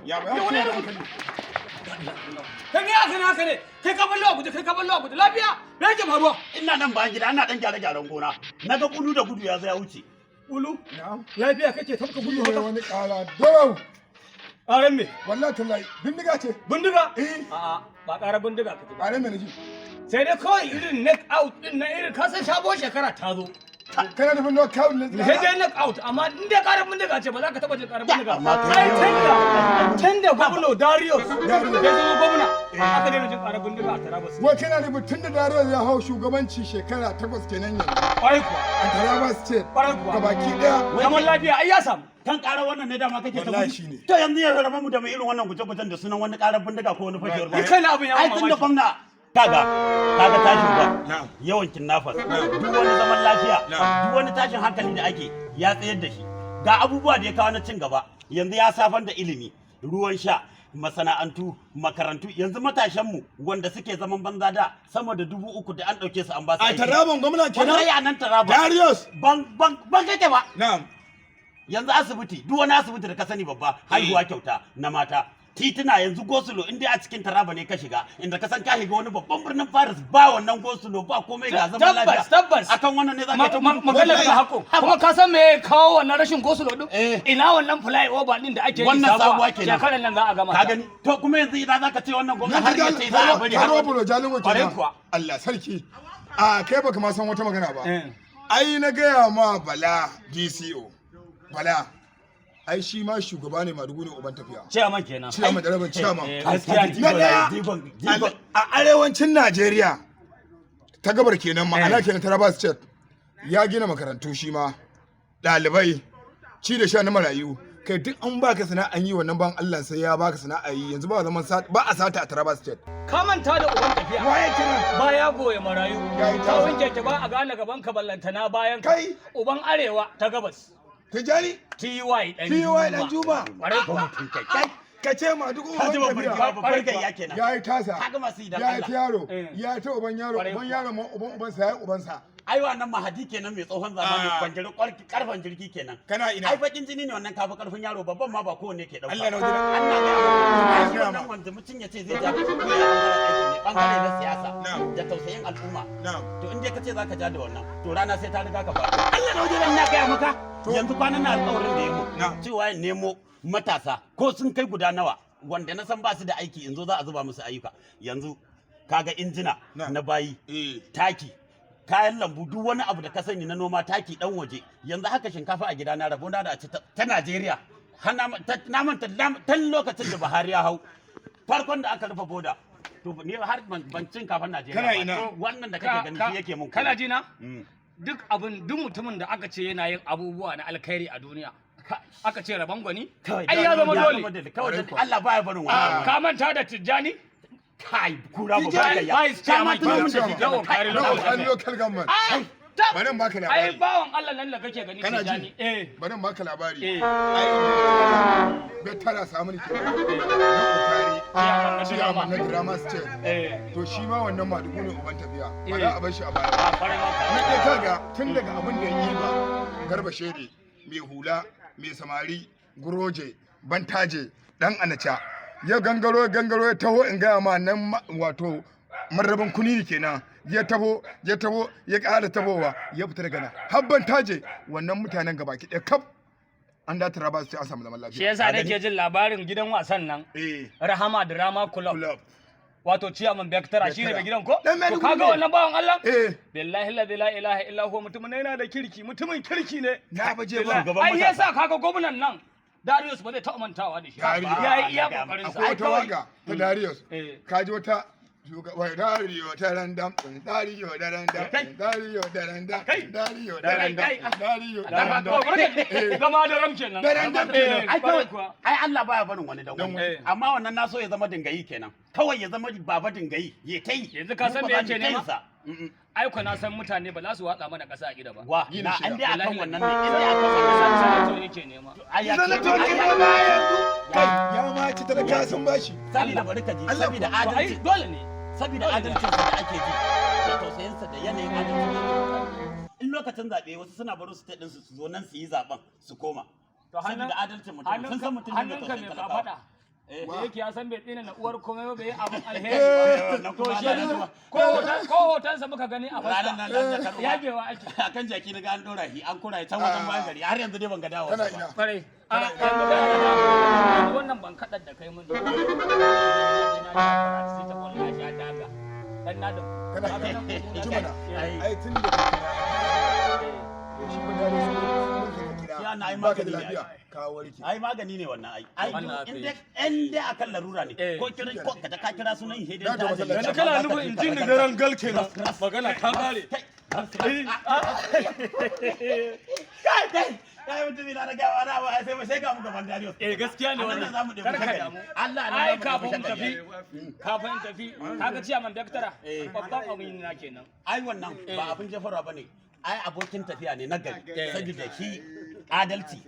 Ya ba Me wani ya irin kai me haka ne, haka ne? Kai ka ballo a guje, kai ka ballo a guje. Lafiya? Me yake faruwa? Ina nan bayan gida, ana dan gyare gyaren gona. Naga kulu da gudu ya zo ya wuce. Ulu, Na'am. lafiya kake tafka gudu Ne haka? wani ƙara dorau. Ƙaran me? Wallahi tallahi bindiga ce. Bindiga? Eh. A'a, ba ƙarar bindiga kake ba. Ƙaran me naji? Sai dai kawai irin knock out din na irin kasan sabon shekara ta zo. Kana nufin knock out ne? Sai dai knock out, amma in dai ƙarar bindiga ce, ba za ka taɓa jin ƙarar bindiga. Amma kai Ai tunda gwamna Darius ya zama gwamna aka daina jin ƙarar bindiga a Taraba State. Wai kana nufin tun da Darius ya hau shugabanci shekara 8 kenan yanzu Ƙwarai kuwa. a Taraba State Ƙwarai kuwa. gabaki daya. Zaman lafiya ai ya samu. Kan ƙara wannan ne dama kake ta Wallahi gudu. shine. To yanzu ya raba mu da mai irin wannan guje-gujen da sunan wani ƙarar bindiga ko wani fashewar Ni kaina abin ya Ai ban tun da mamaki. gwamna kaga tashin ba Na'am. yawan kidnappers, duk wani zaman lafiya, Na'am. duk wani tashin hankali da ake, ya tsayar da shi. Ga abubuwa da ya kawo na cin gaba, yanzu ya safar da ilimi, ruwan sha, masana'antu, makarantu. Yanzu matashanmu wanda suke zaman banza da sama da 3000 da an ɗauke su an ba su A aiki. Taraban gwamna kenan? Wallahi a nan Taraba. Darius. Ban kake ba. Na'am. Yanzu asibiti, duk wani asibiti da ka sani babba, haihuwa kyauta na mata, tituna yanzu go-slow, in dai a cikin Taraba ne ka shiga, inda ka san ka shiga wani babban birnin Paris, ba wannan go-slow, ba komai, ga zaman lafiya. Tabbas. Akan wannan ne za ka ta gudu? Maganar ka hako. Kuma ka san me ya kawo wannan rashin go-slow din? Eh. Ina wannan flyover din da ake yi? Wannan sabuwa kenan. Shekarar nan za a gama Ka ta. gani? To kuma yanzu idan za ka ce wannan gwamnati har ya ce za a bari har Har Bulo Jalingo Kwarai kenan. kuwa. Allah sarki. A kai baka ma san wata magana ba. Eh. Ai na gaya ma Bala DCO. Bala. Ai shi ma shugaba ne, Madugu ne uban tafiya. Chairman kenan. Chairman da rabin chairman. Eh, gaskiya ne. Na ɗaya, Digon a arewacin Najeriya ta gabar kenan, ma'ana kenan Taraba State, ya gina makarantu, shi ma ɗalibai, ci da sha na marayu. Kai duk an baka sana'an yi, wannan ban Allah sai ya baka sana'a yi. Yanzu ba zaman ba a sata a Taraba State. Ka manta da uban tafiya. Waye kenan? Baya goye marayu. Ya yi tasa. Kawun keke ba a gane gaban ka ballantana bayan ka. Kai. Uban arewa ta gabas. Tijani. TY dan TY dan Juma. Kwarai kuwa. Kai ka ce ma duk Ka ji uban babbar tafiya. babbar gayya kenan. Ya yi tasa. Ka ga masu idan Ya yi Allah. ta yaro. Eh. Ya yi ta uban yaro. Kwarai Uban kuwa. yaro ma uban ubansa ya yi ubansa. Ai wannan mahadi kenan, mai tsohon zamani, Ah. kwanjiri karfan jirgi kenan. Kana ina? Ai bakin jini ne wannan, kafi karfin yaro, babban ma ba kowanne ke dauka. Allah na wajen. Allah ga maka. Ai Gaya wannan ma. wanda mutum ya ce zai ja da shi ko ya bangaren aiki ne, bangare na siyasa Na'am. da tausayin al'umma. Na'am. To in dai ka ce zaka ja da wannan, to rana sai ta riga ka faɗi. Allah na wajen, ina gaya maka. Yanzu kwanan na alƙawarin da ya mu Na'am. cewa ya nemo matasa ko sun kai guda nawa wanda na san ba su da aiki, in zo za a zuba musu ayyuka. Yanzu kaga injina Na'am. na bayi, Eh. taki, kayan lambu, duk wani abu da ka sani na noma, taki dan waje. Yanzu haka shinkafa a gidana rabona da a ci ta Najeriya har na manta tun lokacin da Buhari ya hau, farkon da aka rufe boda, to ni har ban cin kafan Najeriya Kana ba. ina? Wannan da kake gani shi yake mun Kana komai. ji na? Mm. Duk abin, duk mutumin da aka ce yana yin abubuwa na alkhairi a duniya, aka ce rabon gwani, Kawai ai ya zama dole. Kawai dan Allah baya barin wannan. Ka manta da Tijjani? Kai kura ba Tijjani, gayya. Vice Ka ma chairman. tuno mun da shi Chairman. kenan. Kai, Local Na government. Okali local government. Ai, Bari in baka ai labari. bawan Allah nan da kake gani Kana Tijjani. ji? Eh. Bari in baka labari. Eh. Ai bai tara samu ne kenan. Na Okari. Chairman na Chairman drama. na drama state. Eh. To shi ma wannan Madugu ne uban tafiya. Ba Eh. za a bar shi a baya A ba. kwarai ma. Na ɗaya kaga tun daga abin da ya yi ba Garba Shede, mai hula, mai samari, Guroje, Bantaje, dan Anacha. Ya gangaro, ya gangaro, ya taho, in gaya ma nan wato marraban Kunini kenan. Ya taho, ya taho, ya ƙara tahowa, ya fita daga nan. Har Bantaje, wannan mutanen gabaki ɗaya kaf an da Taraba sai an samu zaman Shi lafiya. yasa nake jin labarin gidan wasan nan. Eh. Rahama Drama Club. Club. Wato ciyaman Bektara shine mai gidan ko? Dan To Maiduguri kaga ne. wannan bawan Allah? Eh. Billahi la ilaha illa huwa, mutumin yana da kirki, mutumin kirki ne. Na baje ba. Shugaban Ai matasa. yasa kaga gwamnan nan Darius ba zai taɓa mantawa da shi. Darius. Ya yi iya kokarin sa. Akwai wata waka ta Darius. Eh. Ka ji wata wai Dario tarandam, Dario darandam, Dario darandam, Dario darandam, Dario darandam. Zama da ram kenan. Daren dam kenan. Ai Ai kawai kuwa. ai Allah baya barin wani dan Dan wani. wani. Amma wannan na so ya zama dingayi kenan, kawai ya zama baba dingayi ya tai. Yanzu ka san Mu me ba za yake mu nema? tayinsa. Mm-mm. Ai ko na san mutane ba za su watsa mana ƙasa a gida ba. Wa Gini na shida. an dai akan Wallahi. wannan ne, in dai akan wannan ne. Sanato yake nema. Ai ya ce Sanato ke nema yanzu. Kai ya ma ci talaka sun bashi. Sabida bari ka ji, Allah sabida To ai adalci, dole ne. sabida adalcinsa da ake ji da tausayinsa da yanayin adalcin da yake. In lokacin zaɓe wasu suna baro su ɗin su zo nan su yi zaɓen su koma. To Sabida adalcin mutum, sun san mutum ne mai hannunka tausayin mai talakawa. kafada. Da yake ya san bai tsina na uwar komai ba, bai yi abin alheri Eh, ba. To kuma shi Allah ya zuba. ko hotonsa muka gani a Ranar fasta. nan nan da karɓa. Yagewa ake. Akan jaki na ga an dora shi, an kura shi can wajen bayan gari. Har yanzu dai ban ga dawowarsa Kana ba. ina? Kwarai. A yanzu da yanzu wannan ban kaɗar da kai mun. Na je na sha paracetamol, na sha daga. Dan na da Kana ina? Ji mana. Ai tun da ka kira shi ba dare su mun ka kira. Shi ana ai Baka da magani ne, lafiya. Ka warke. Ai magani ne wannan ai. Ai Wannan aka in yi. dai in dai akan larura ne. Eh. Ko kira ko ka kira sunan shi dai Na ta ta ajiye. masallaci. Yanzu kana nufin in ji ni garan gal kenan. Magana ta kare. Kai kai kai, mutumi na ga wani abu ai sai sai ga mu gaban Darius. Eh, gaskiya ne A nan wannan. za mu ɗebi Kar ka shagali. damu. Allah ne Ai za mu ɗebi kafin in shagali. tafi, kafin in tafi, kaga ciyaman Bektara, Eh. babban abin na kenan. Ai wannan ba abin jefarwa bane. Ai abokin tafiya ne na gari. Saboda shi adalci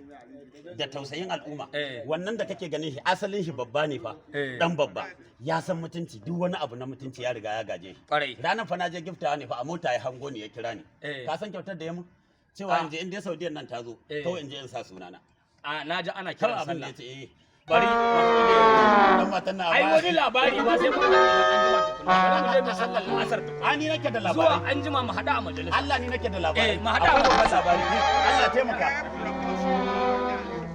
da tausayin al'umma. Eh. Wannan da kake ganin shi asalin shi babba ne fa. Eh. Dan babba. Ya san mutunci, duk wani abu na mutunci ya riga ya gaje shi. Kwarai. Ranar fa na je giftawa ne fa, a mota ya hango ni ya kira ni. Eh. Ka san kyautar da ya mun? Cewa in je in dai Saudiyan nan ta zo, Eh. kawai in je in sa sunana. A na ji ana Kawai kiran abin da sallah. ya ce eh. Bari mu haɗu da yau. Dan matan na Ai ba- wani labari ma sai mun haɗu idan an jima tukuna. Bari mu je mu sallar asar tukuna. Ai ni nake da Zuwa labarai. an jima mu haɗu a majalisa. Allah ni nake da labarai. Eh, mu haɗa Akwai mu babban labari. Allah taimaka.